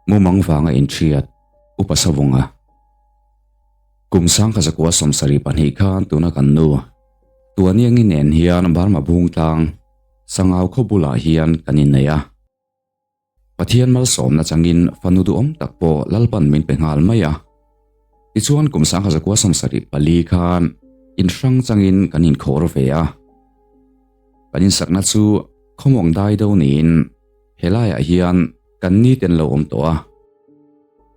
Mumang vanga inhriat Upa Savunga Kum sangkha zakua 72 khan tuna kan nu Tuaniangi nen hian Burma bungtlang Sangau khaw bulah hian kan innei a. Pathian malsawmna changin fanu duhawm tak pawh Lalpan min pe nghal mai a. Tichuan kum 1974 khan inhrang changin kan inkhawr ve a. Kan insakna chu khawmawng dai deuh niin helaiah hian kan niten lo awm tawh a.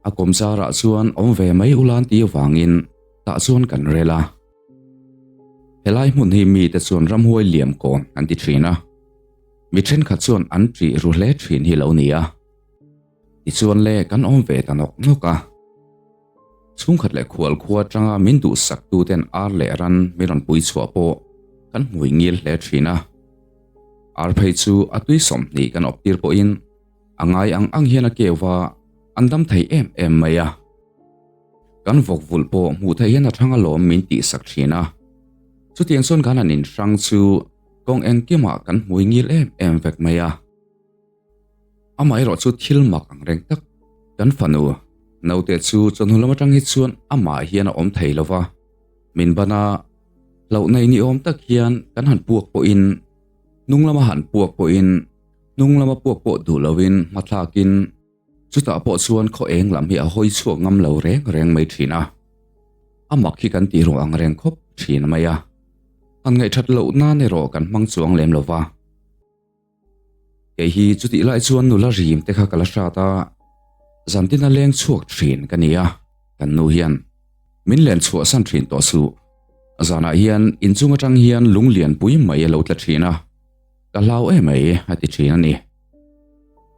A kawmcharah chuan awm ve mai ulan tih avangin tah chuan kan rel a. Helai hmun hi mite chuan ramhuai liam kawn an ti thin a. Mi thenkhat chuan an ṭih ru hle ṭhin hi lo ni a. Tichuan le kan awm ve ta nawk nawk a. Chhungkhat leh khual khua aṭanga min duhsak tuten ar leh ran min rawn pui chhuah pawh kan hmui ngil hle ṭhin a. Ar phei chu a tui 20 kan awp tir pawhin a ngai ang ang hian a keu va, an dam thei em em mai a. Kan vawk vulh pawh hmuh theih hian a thang alawm min tihsak ṭhin a. Chutiang chuan kan han inhrang chu Kawng engkimah kan hmui ngil em em vek mai a. Amaherawh chu thil mak ang reng tak kan fanu naute chu chawhnu lam atang hi chuan amah hian a awm thei lo va, min ban a, hlauh nei ni awm tak hian kan han puak pawhin hnung lama han puak pawhin hnung lama puak pawh duh loin hmathlakin chutah pawh chuan khaw eng lam hi a hawi chhuak ngam lo reng reng mai thin a. A mak hi kan tih ruh ang reng khawp thin mai a. Han ngaihthat loh nan erawh kan hmang chuang lem lo va. Kei hi chutih lai chuan nula rim te kha ka la hrat a, zantin a leng chhuak thin ka ni a, kan nu hian min len chhuah san thin tawh suh. Zanah hian inchung atang hian lung lian pui mai a lo tla thin a, ka hlau em mai a ti thin a ni.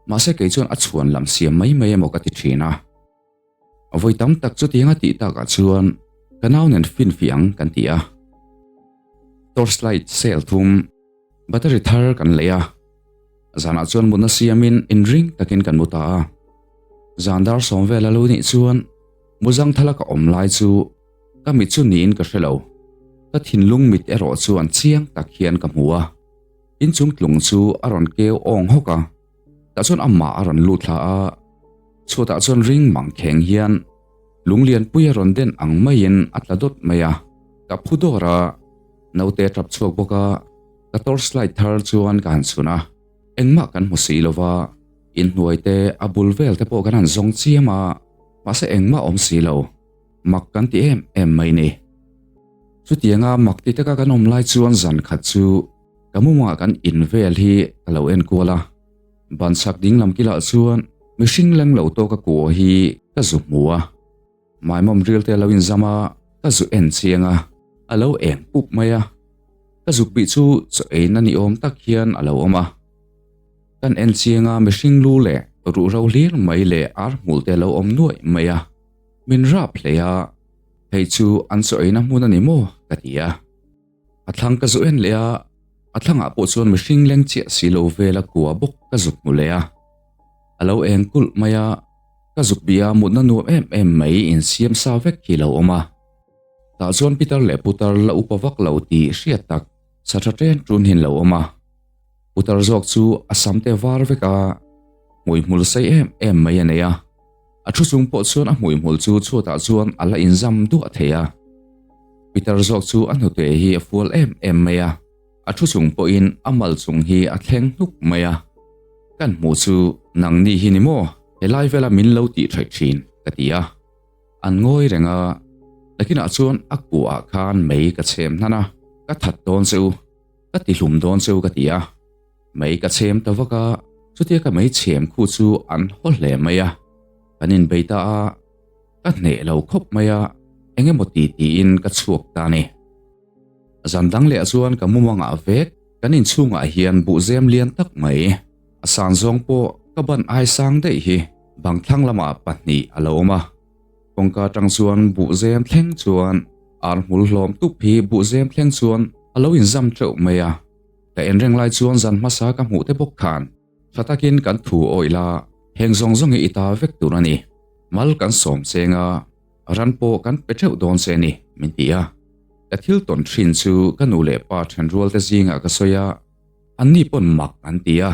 Mahse kei chuan a chhuan lam siam mai mai emaw ka ti thin a. Vawi tam tak chutiang a tih takah chuan ka nau nen finfiah ang kan ti a. Torchlight cell thum, battery thar kan lei a. Zanah chuan mutna siamin inring takin kan mu ta a. Zan dar sawm vel a lo nih chuan muzang thala ka awm lai chu ka mit chu niin ka hre lo. Ka thinlung mit erawh chuan chiang tak hian ka hmu a. Inchung tlung chu a rawn keu awng hawk a. Tah chuan amah a rawn lut thla a. Chhuatah chuan ring mang kheng hian lunglian pui a rawn den ang maiin a tla dawt mai a, ka phu dawr a, naute tap chhuak bawk a, ka torchlight thar chuan ka han chhun a, engmah kan hmu si lova, inhnuai te a bul vel te pawh kan han zawng chiam a, mahse engmah awm si lo, mak kan ti em em mai ni. Chutianga mak ti taka kan awm lai chuan zan khat chu ka mumangah kan in vel hi ka lo enkual a. Ban chhak ding lam kilah chuan mihring leng lo tawk a kua hi ka zu hmu a, maimawm ril te a lo inzam a, ka zu en chiang a, a lo eng pup mai a, ka zuk bih chu chaw eina ni awm tak hian a lo awm a. Kan en chiang a mihring lu leh ruhro hlir mai leh ar hmul te a lo awm nuaih mai a, min rap hle a, hei chu an chaw eina hmun a ni maw ka ti a. A thlang ka zu en leh a, a thlangah pawh chuan mihring leng chiah si lo vel a kua bawk ka zuk hmu leh a. A lo eng kulh mai a, ka zuk bih a mutna nuam em em mai insiam sa vek hi lo awm a. Tah chuan Pitar leh Putar la upa vak lo tih hriat tak sa tha ṭen ṭun hian lo awm a. Putar zawk chu a sam te var vek a, hmuihmul sei em em mai a nei a. A thu chung pawh chuan a hmuihmul chu chhuatah chuan a la inzam duah thei a. Peter zawk chu a hnute hi a fual em em mai a, a thu chung pawhin a mal chung hi a thleng hnuk mai a. Kan hmuh chu nang ni hi ni maw, helai vela min lo tih theih thin, ka ti a. An ngawi reng a, nakinah chuan a kuahah khan mei ka chhem hnan a, ka that dawn che u, ka ti hlum dawn che u ka ti a. Mei ka chhem ta vak a, chutia ka mei chhem khu chu an haw hle mai a, kan inbei ta a, ka hneh lo khawp mai a, eng emaw ti tiin ka chhuak ta a ni. Zan dang leh chuan ka mumangah vek kan inchhungah hian buhzem lian tak mai, a san zawng pawh ka ban ai sang daih hi bang thlang lamah pahnih a lo awm a, kawngka atang chuan buhzem thleng chuan ar hmul hlawm tup hi buhzem thleng chuan a lo inzam teuh mai a. Ka en reng lai chuan zan hmasa ka hmuh te bawk khan tha takin kan thu awih la, heng zawng zawng hi i ta vek tur a ni. Mal kan sawm cheng a, ran pawh kan pe theuh dawn che ni, min ti a. Ka thil tawn thin chu ka nu leh pa thenrual te zingah ka sawi a, anni pawn mak an ti a.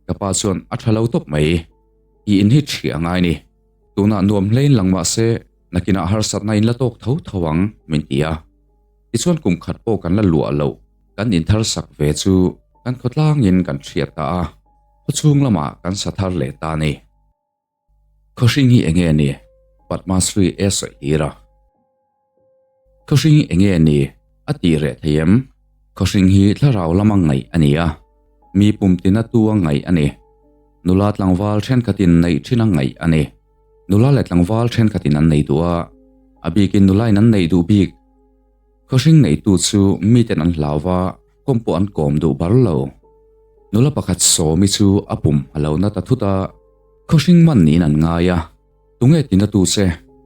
Ka pa chuan a tha lo tawp mai. I in hi ṭhi a ngai ni. Tunah nuam hlein lang mah se nakinah harsatna in la tawk tho tho ang min ti a. Tichuan kum khat pawh kan la luah loh kan inthar sak ve chu kan khawtlangin kan hriat ta a, khawchhung lamah kan sa thar leh ta a ni. Khawhring hi enge ni? Padma Shri e sawi tir a. Khawhring hi enge ni? A tih reh thei em? Khawhring hi thlarau lama ngaih a ni a, mi pumtina tu a ngaih a ni. Nula tlangval thenkhatin neih thin a ngaih a ni. Nula leh tlangval thenkhatin an nei duh a, a bikin nulain an neih duh bik. Khawhring neitu chu miten an hlau va, kawm pawh an kawm duh bar lo. Nula pakhat Sawmi chu a pum a lo na ta thut a, khawhring man niin an ngai a, Tunge tina tu che,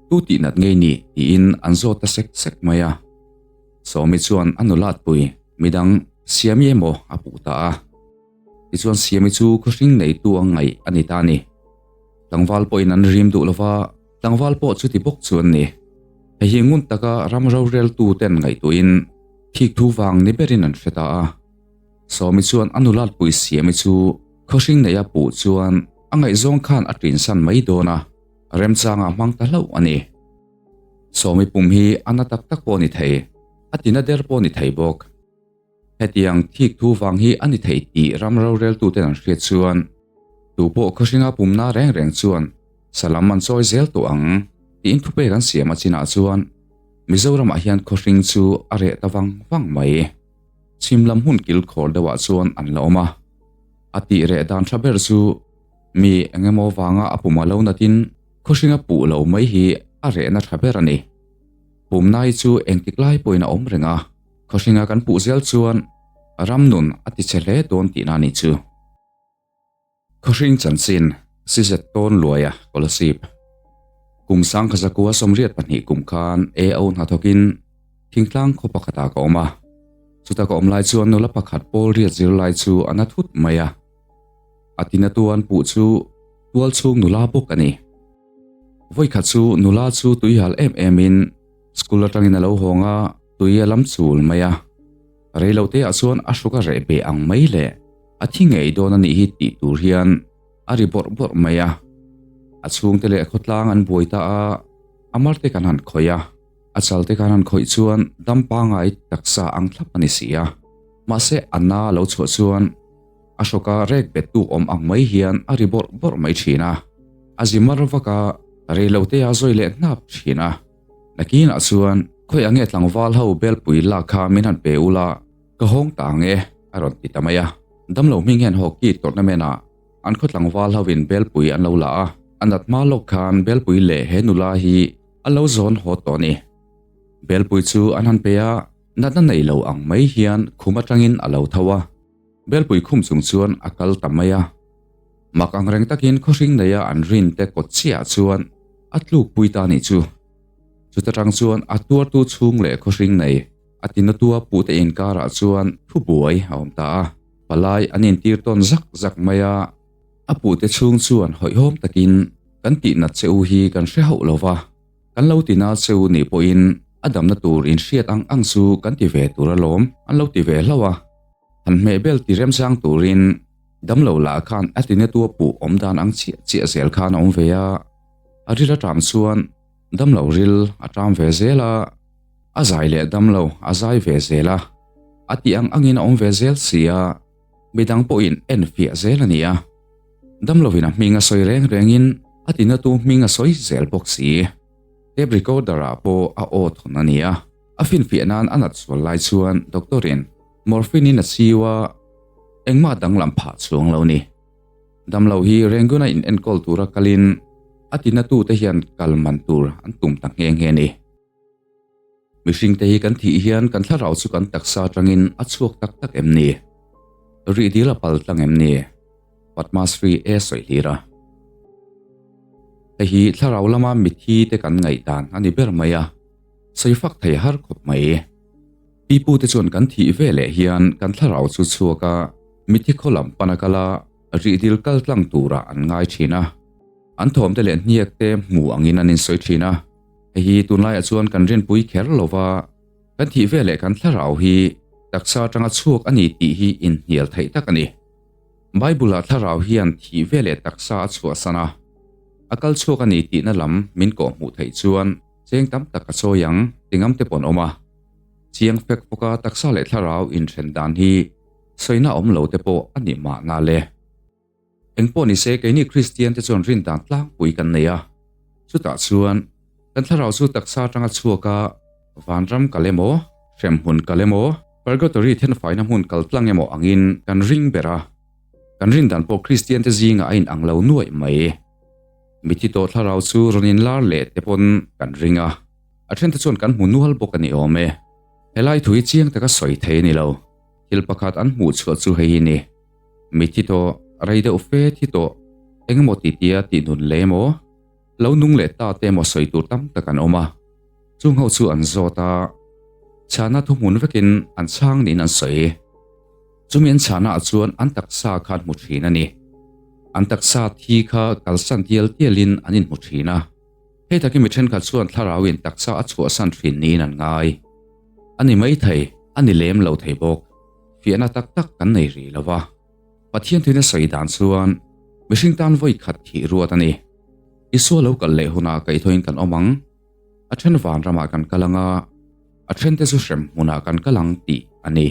tu tih nat ngei ni? tiin an zawt ta sek sek mai a. Sawmi chuan a nulatpui midang Siami emaw a puh ta a. Tichuan Siami chu khawhring neitu a ngaih a ni ta a ni. Tlangval pawhin an rim duh lova, tlangval pawh chuti bawk chu an ni. Hei hi ngun taka ram roreltu ten ngaihtuahin thik thu vang ni berin an hre ta a. Sawmi chuan a nulatpui Siami chu khawhring neia puh chuan a ngaihzawng khan a ṭinsan mai dawn a, remchangah hmang ta hlauh a ni. Sawmi pum hi a na tak tak pawh a ni thei, a tina der pawh a ni thei bawk. Hetiang thik thu vang hi a ni thei tih ram roreltuten an hriat chuan tu pawh khawhringa pumna reng reng chuan salam an chawi zel tawh ang tiin thupek an siam a chinah chuan Mizoramah hian khawhring chu a reh ta vang vang mai. Chhim lam hmun kilkhawr deuhah chuan an la awm a, a tih reh dan tha ber chu mi eng emaw vanga a pum a lo natin khawhringa puh lo mai hi a rehna tha ber a ni. Pumna hi chu engtik lai pawhin a awm reng a. Khawhringa kan puh zel chuan ram nun a ti che hle dawn tihna a nih chu. Khawhring chanchin Sizet tawn luaia Kolasib. Kum sangkhazakua 82 kum khan AO hnathawkin thingtlang khaw pakhatah ka awm a. Chuta ka awm lai chuan nula pakhat pawl riat zir lai chu a na thut mai a. A tina tuan puh chu tual chhung nula bawk a ni. Vawikhat chu nula chu tuihal em emin School atangin a lo hawng a, tui a lam chul mai a. Reilote ah chuan a hruk a reh beh ang mai le, a thi ngei dawn a nih hi tih tur hian a ri bawrh bawrh mai a. A chhungte leh khawtlang an buai ta a, a marte kan han khawih a, a chalte kan han khawih chuan dam pangai taksa ang thlap a ni si a. Mahse a na a lo chhuah chuan a hrawka rek bettu awm ang mai hian a ri bawrh bawrh mai thin a, a zi mar vak a, reilote a zawi leh hnap thin a. Nakinah chuan khawi ange tlangval ho belpui lak kha min han pe ula, ka hawng ta ang e, a rawn ti ta mai a. Damlo hming hian hockey tournament ah an khaw tlangval ho in belpui an lo la a, a nat hma lawk khan belpui leh he nula hi a lo zawn haw tawh a ni. Belpui chu an han pe a, natna nei lo ang mai hian khum atangin a lo tho a, belpui khum chung chuan a kal ta mai a. Mak ang reng takin khawhring neia an rin te kawt chiahah chuan a tlukpui ta nih chu. Chuta tang chuan a tuartu chhung leh khawhring nei a tinatua puhte inkarah chuan thubuai a awm ta a. Palai an intir tawn zak zak mai a, a puhte chhung chuan hawihhawm takin kan tihnat che u hi kan hre hauh lo va, kan lo tina che u nih pawhin a damna tur inhriat ang ang chu kan ti ve tur alawm an lo ti ve hlauh a. Han hmehbel ti remchang turin Damlo lah khan a tinetua puh awm dan ang chiah chiah zel khan a awm ve a, a ril a ṭam chuan damlo ril a ṭam ve zel a, a zai leh damlo a zai ve zel a, a tih ang angin a awm ve zel si a, midang pawhin en fiah zel a ni a, damloin a hming a sawi reng rengin a tinetu hming a sawi zel bawk si. Tape recorder ah pawh a aw thawn a ni a, a finfiah nan a nat sual lai chuan doctor in morphine in a chiu a, Engmah danglam phah chuang lo ni. Damlo hi Rangoon-a in enkawl tura kalin a tinatute hian kal man tur an tum ta nghe nghe ni. Mihringte hi kan thih hian kan thlarau chu kan taksa atangin a chhuak tak tak em ni? Rih dil a pal tlang em ni? Padma Shri A sawi hlir a. Hei hi thlarau lama mithi te kan ngaihdan a ni ber mai a, sawi fak thei har khawp mai. Pipute chuan kan thih ve leh hian kan thlarau chu chhuak a, mithi khaw lam pan a kal a, rihdil kal tlang turah an ngai thin a. An thawmte leh hniak te hmu angin an insawi thin a. Hei hi tunlaiah chuan kan rinpui kher lo va, Kan thih veleh kan thlarau hi taksa atanga chhuak a ni tih hi inhnial theih tak a ni. Bible-ah thlarau hian thih veleh taksa a chhuahsan a, a kal chhuak a ni tihna lam min kawhhmuh theih chuan cheng tam tak a chawi ang ti ngam te pawh an awm a. Chiang fek fawka taksa leh thlarau inthen dan hi sawina awm lo te pawh a ni mahna le. Engpawh ni se keini Kristian te chuan rin dan tlangpui kan nei a, chutah chuan kan thlarau chu taksa atanga chhuak a, vanram kal emaw, hremhmun kal emaw, purgatory thenfaina hmun kal tlang emaw angin kan ring ber a, kan rin dan pawh Kristian te zingah a inang lo nuaih mai. Mithi tawh thlarau chu rawn inlar leh te pawn kan ring a, a thente chuan kan hmu nual bawk a ni awm e. Helai thu hi chiang taka sawi thei a ni lo. Thil pakhat an hmuh chhuah chu hei hi ni. Mithi tawh, rei deuh fe thi tawh, engemaw ti tia tih nun leh emaw, lo nung leh ta te emaw sawi tur tam tak an awm a. Chung ho chu an zawt a, chhana thuhmun vekin an chhang niin an sawi. Chumi an chhana ah chuan an taksa kha an hmu thin a ni. An taksa thi kha kalsan tial tialin an inhmu thin a. Hei takin mi thenkhat chuan thlarauin taksa a chhuahsan thin niin an ngai. A ni maithei, a ni lem lo thei bawk. Fiahna tak tak kan nei rih lo va. Pathian thuina sawi dan chuan mihring tan vawi khat thih ruat a ni. Isua lo kal leh hunah kaihthawin kan awm ang. A then vanramah kan kal ang a, a thente chu hrem hmunah kan kal ang tih a ni.